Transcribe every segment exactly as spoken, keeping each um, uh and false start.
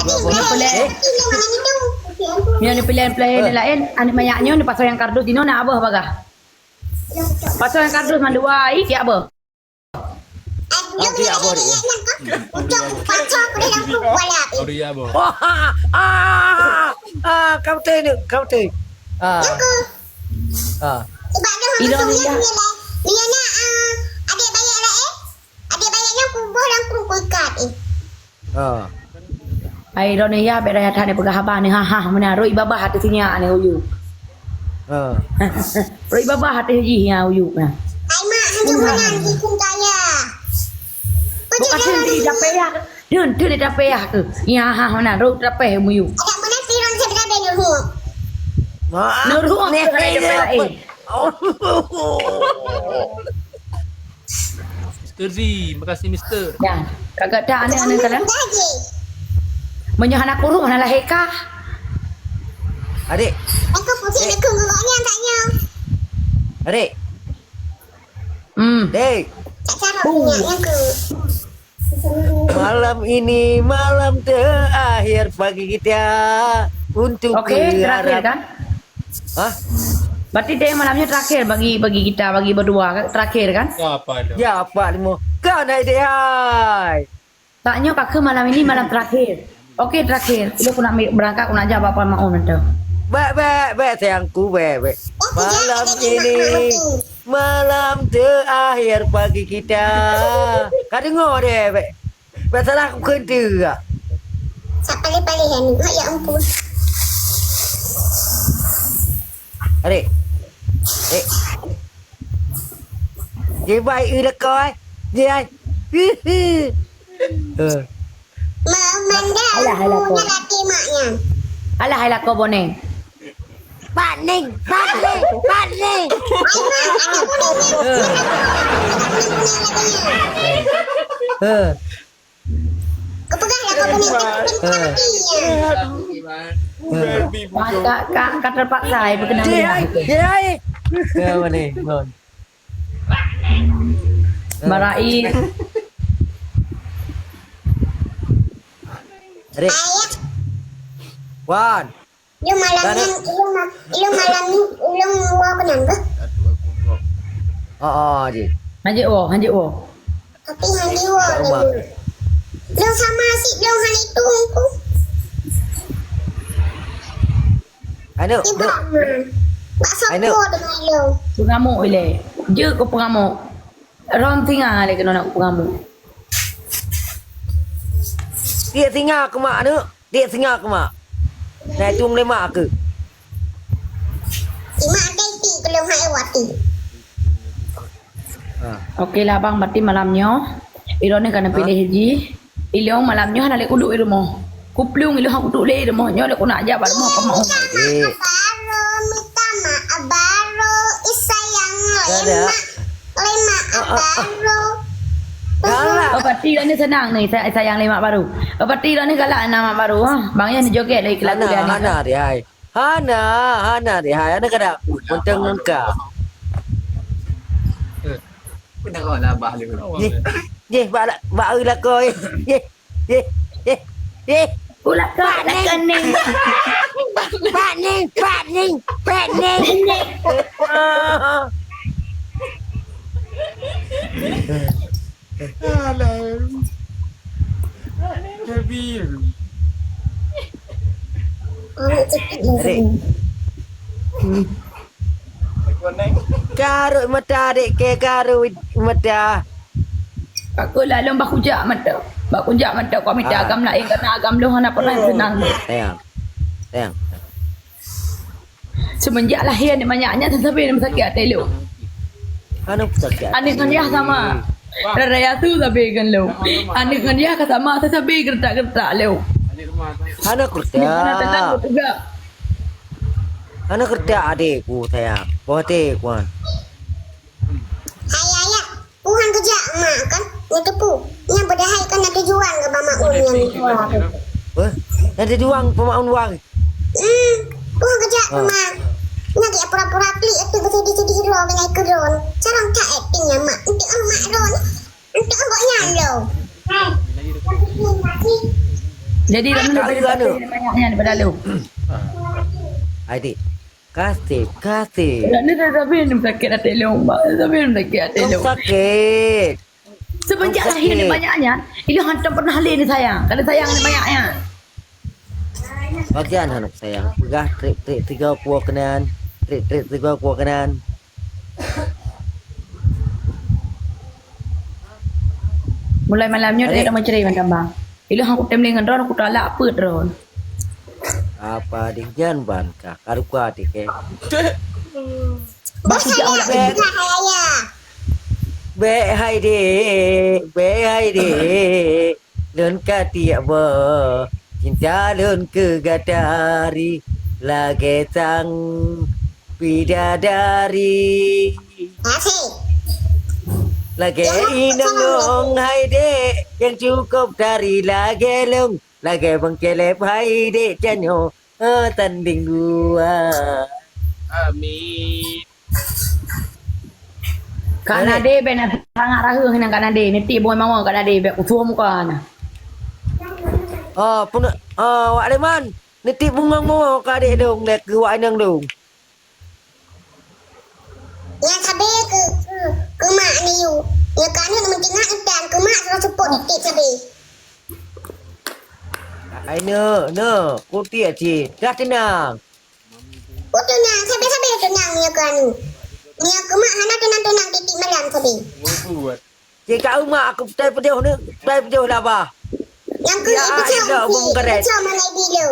Nyoe peureulèe. Nyoe peureulèe-peureulèe laén, aneuk manyak nyoe neupasoe nyang kardus dinoe na abeuh bagah. Pasoe nyang kardus mandua ai, siap abeuh. Ah, siap abeuh deh. Ucok pasoe peureulèe lam kuala. Aduh ya abeuh. Ah, ah, ah, kau teh ni, kau teh. Ah. Ah. Sebab dah Ila aku Ila. Dia na, ah, adik banyak lain. Adik banyak yang kuboh dan kukulkat, eh. Ha. Ai droeneuh ya, bèk raya that neupeugah haba ni, ha, ha, meunan rhot babah ateueh sinyak ni, Uyu. Ha. Rhot babah ateueh jih nyan, Uyu nyan. Ai mak, hanjeuet meunan jikheun kaya. Bukan sendiri dah payah. Dun, dun dah payah ke? Ya, ha, ha, meunan rhot dah payah, Uyu. Ada meunan tiron sebenarnya nurhuk. Mak. Nurhuk ke? Mister Z, makasih Mister. Ya, kakak tak ada, ada kalah. Meunyoe hana kurung, hana lahé kah? Adik. Aku pusing aku nguruknya tak nyau. Adik. Hmm. Dek. Tak carok minyak aku. Malam ini malam terakhir bagi kita untuk Oke, terakhir berharap. Kan? Hah? Berarti deh malamnya terakhir bagi, bagi kita, bagi berdua, kan? Terakhir, kan? Ya, apa tu? Ya, apa lima? Kau naik deh, hai. Taknya kakak malam ini malam terakhir. Oke, terakhir. Lu aku nak ambil berangkat, aku nak ajak Bapak Maun nanti. Baik, baik, baik, sayangku, baik, baik. Malam ini malam terakhir bagi kita. Kau dengar deh, baik. Masalah aku kheun teuh. Sak paléh-paléh nyan, ya ampun. Adik. Adik. Dia baik, eh, leka, eh. Dia, eh. Eh. Ma-, manda, alah, alah, punya kau. Laki maknya. Alah, alah, kau boneng. Pak Ning, Pak Ning, Pak Ning. Eh. Kepegang lah kau punya. Eh. Kak, kak, kak terpaksa, eh, berkenan. Dia, dia, dia. Ya, mana ni? Bon. Marai. Ready. One. Ilong malam ni, ilong ma-, ilong malam ni, ilong dua kenapa? Oh, oh, je. Hanjeuet woe, hanjeuet woe. Tapi hanjeuet woe. Ilong sama si ilong han itu ku. Anu, Ibu, duk. Bak sapa dengan ilong? Pengamuk ilé. Jeuet keu pengamuk. Ron singa lé keunoe nak pengamuk. Tiek singa keu mak, aneuk. Tiek singa keu mak. Nah, itu meulima aku. Imak ada iti belum hai wati. Ha. Oke lah, bang, berarti malam nyoe. Ilong ni kena pilih ji. Ilong malam nyoe hana lé kuduek di rumoh. Kuplueng ilong kuduek lé di rumoh. Nyoe lé ku nak jak bak rumoh pemau. Baru minta maaf baru isayang lemak. Lemak baru. Galak. Oh, pati dah ni senang ni, say-, sayang lemak baru. Oh, pati dah ni galak nama baru, ha. Bang Yan joget lagi kelagu dia ni. Hana, hana, dihai. Hana, hana, dihai. Hana kada. Menteng engka. Pernah kawan abah dia. Jih, jih, bak la-, bak lakoi. Jih. Yeh, yeh, yeh. Ulah kau Pak Ning. Pak Ning, Pak Ning, Pak Ning. Alah. Happy. Adik. Karut mata, adik, ke karut mata. Aku lalu bak kujak mata. Bak kujak mata kau minta agam lain kerana agam lôn hana pernah senang. Sayang. Sayang. Semenjak lahir ni banyaknya sasabe dan sakit hati lôn. Anu sakit. Aneuk ngon yah sama. Raya tu sabe ngon lôn. Aneuk ngon yah ka sama sasabe geretak-geretak lôn. Aneuk kerja. Aneuk kerja adikku sayang. Boh hati kuan. Hai ayah, Tuhan kejak mak kan, nyan teupeu. Nyan padahai kan ada juang ke Bang Maun nyan. Wah, ada juang Bang Maun wang. Hmm, Tuhan kejak mak. Nyan dia pura-pura klik itu bersedih-sedih ro dengan ikut ron. Carang tak acting ya mak. Untuk mak ron. Untuk mak nyan lo. Hai. Jadi, lôn lebih sakét manyak nyan daripada lôn. Hai, Dik. Kasih, kasih. Nak ni dah, tapi ni sakit hati lôn, Bang. Tapi ni sakit hati lôn. Sakit. Semenjak lahir ni manyak nyan, ilôn hantom pernah lé ni sayang. Kada sayang ni manyak nyan. Bagian aneuk sayang. Peugah trik-trik tiga kuah kenan. Trik-trik tiga kuah kenan. Mulai malam nyoe, Adik. Dah menceri, Bang Tambang. Ilôn hana kutem lé ngon droen, kutalak peuet droen. Apa di nyan ban kah? Karu kuat, Dik, eh. Bos, saya. Bèk hai, Dik, bèk hai, Dik. Lôn ka tiek boh, cinta lôn keu gata ri lagèe sang bidadari. Lagèe inong lôn hai dek, nyang cukôp tari lagèe lôn, lagèe bang kelep hai dek, tanyoe, ha, tanding dua. Amin. Kak Nade bèk na sangat raheueng hinan Kak Nade. Niti bungong mawö Kak Nade bèk kusuh muka na. Oh, pun, oh, Wak Leman. Niti bungong mawö ka adek dong, dek keu Wak Inong dong. Nyang sabe keu, keu, keu mak ni yu. Nyang kanu meutingak ntan keu mak sudah seupôt niti sabe. Ai neuk, neuk, kutik cit. Dah tenang. Oh, teunang, sabe-sabe teunang nyoe keu anu. Nyoe keu mak hana teunang-teunang titik malam sabe. Cit ka umak aku petai peujoh ni, petai peujoh dah bah. Nyang keu ya, ipeucom, ipeucom malai bilo.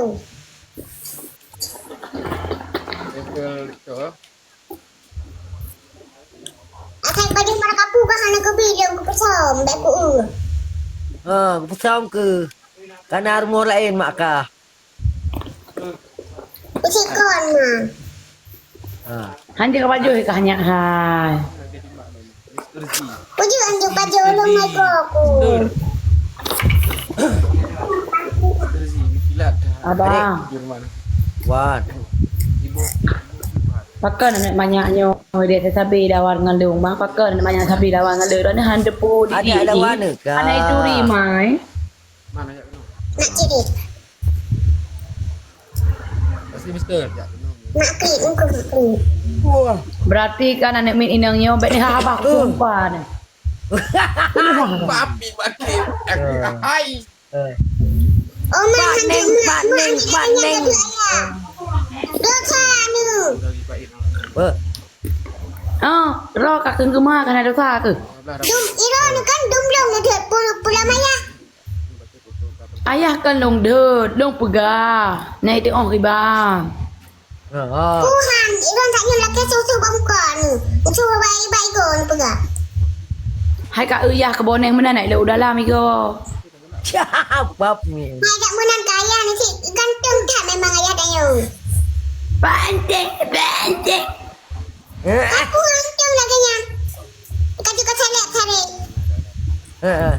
Asai baju para kapu ka hana keu bilo, keu peusom, bèk keu. Ha, keu peusom keu. Kana rumoh laén mak kah. Sikon na. Ha. Hanjeuet ka pajoh ka nyak hai. Pajoh hanjeuet pajoh lôn hai kok. Abang. Wan. Pakon aneuk manyak nyoe dek sabe lawan ngon lôn, bang. Pakon aneuk manyak sabe lawan ngon lôn. Droeneuh han teupeu di. Ada lawan ka. Aneuk ituri mai. Nak cedit. Pasti Mister. Nak klik, engkau nak klik. Wah. Berarti kan aneuk miet inong nyoe bèk ni habah sumpah ni. Papi bakit. Hai. Oh, mak, Pak Neng, Pak Neng, Pak Neng. Dosa ni. Apa? Oh, roh ka keu geuma kana dosa keu. Dum, iro ni kan dum long ni dia pula maya. Ayah kan lôn deuet, lôn peugah, na iteu'oh riba. Ha, ha. Tuhan, ilôn tak nyoe lakèe soh-soh bak muka ni. Soh bak, bak igoe ni peugah. Hai ka eu yah keu boneng meunan nak ilôn u dalam igoe. Bab ni. Hai dak meunan ka ayah ni cit ganteng that memang ayah dak nyoe. Banteng, banteng. Eh. Aku ganteng lagèe nyan. Ka juga salek sare. Heeh.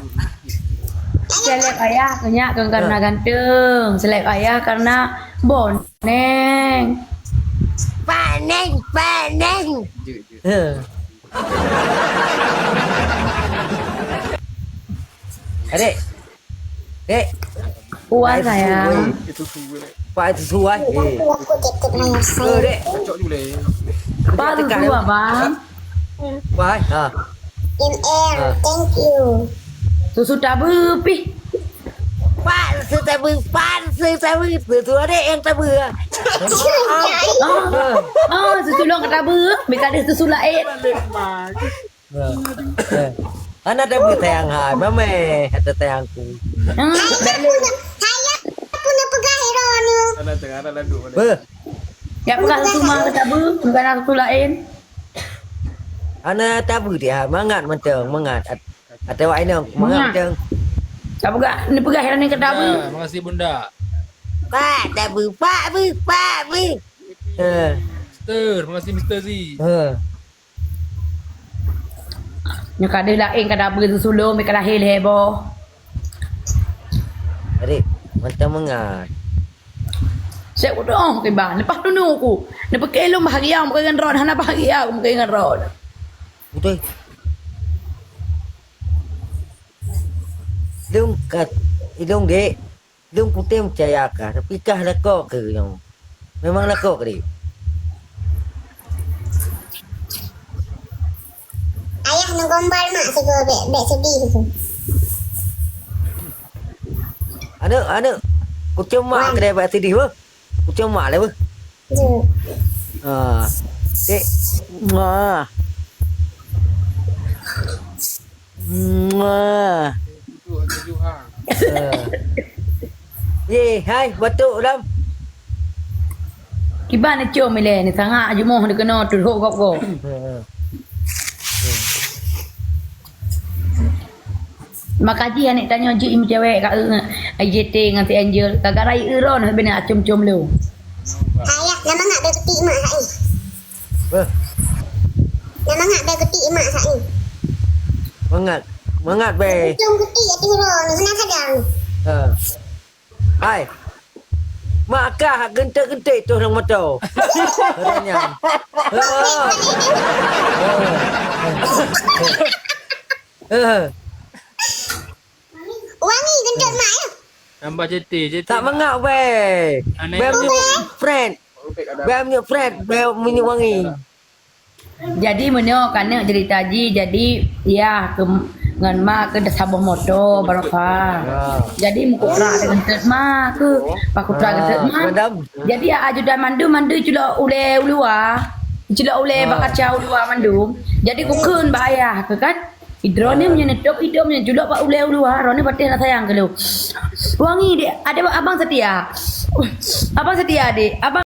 Salek ayah keu nyak keu karena ganteng, salek ayah karena boneng. Paneng, paneng. Heeh. Adik. Dek. Puas, sayang. Pak, itu suai. Eh. Aku, aku cakap dengan saya. Eh, Dek. Pak, itu suai, Bang. Wah, ha. In air, thank you. Susu tabe pih. Pak, susu tabe, Pak, susu tabe. Susu adek yang tabe. Ah, ah, susu long ka tabe. Mika ada susu lain. Ha. Eh. Hana tabe sayang hai, mameh hana sayang ku. Hmm, balik. Hai, aku nak peugah iro ni. Hana tengah, hana lalu mana. Beh. Ya peugah susu ma ka tabe, bukan susu lain. Hana tabe dia, mangat mantong, mangat. At-, atau wak inong, mangat mantong. Ka peugah, ni peugah iro ni ka tabe. Ya, makasih Bunda. Pak, tabe, Pak, bu, Pak, bu. Eh. Mister, makasih Mister Z. Eh. Nyoe ka deuh laén ka tabe susu lom, ka lahé lhèe boh. Adik, mantong mangat. Seb udoe kiban, leupah tunu ku. Neupeuke lom bahagia, meuke ngon droe, hana bahagia, meuke ngon droe. Beutôi. Lôn kat, ilôn dek. Lôn kutem peucaya kah, tapi kah lakoe keu nyoe. Memang lakoe keu deh. Ayah neugombal mak sigoe bèk, bèk sedih tu. Aneuk, aneuk. Kucuma Wan. Keu deh bèk sedih beuh. Kucuma lé beuh. Tu. Ha. Dek. Mua. Mua. Eh. Ye, hai, batuk dalam. Kiban neucom ilèe, neusangak jumoh neukeunoe teuhok gob-gob. Makajih aneuk tanyoe jeuet meucewek ka eu, I J T ngon si Angel. Gara-gara i eu ron, bina acom-com lé. Ayah, nama ngak bèe keutik mak hai. Beuh. Nama ngak bèe keutik mak hai. Mangat. Mangat bèe. Ujong keutik ateueh ron, hana sadar. Ha. Hai. Mak kah geunteuk-geunteuk toh lam moto. Orang nyan. Ha. Ha. Wangi geunteuk mak ya. Tambah jeti, jeti. Tak mangat bèe. Aneh. Bèe meunyoe Fred. Bèe meunyoe Fred, bèe meunyoe wangi. Jadi meunyoe kaneuk cerita jih, jadi ya ke, ngon mak keu saboh moto baroka. Ya. Jadi meukutra geunteuk mak keu, pakutra geunteuk mak. Madam. Jadi ajudan mandum mandum culok ulèe u luwa. Culok ulèe bak kaca u luwa mandum. Jadi kukheun bak ayah keu kan. Idroe ni meunyoe neutôp idong meunyoe julok bak ulèe u luwa, droeneuh patéh na sayang keu lôn. Wangi, Dek. Ada abang setia. Abang setia, Dek. Abang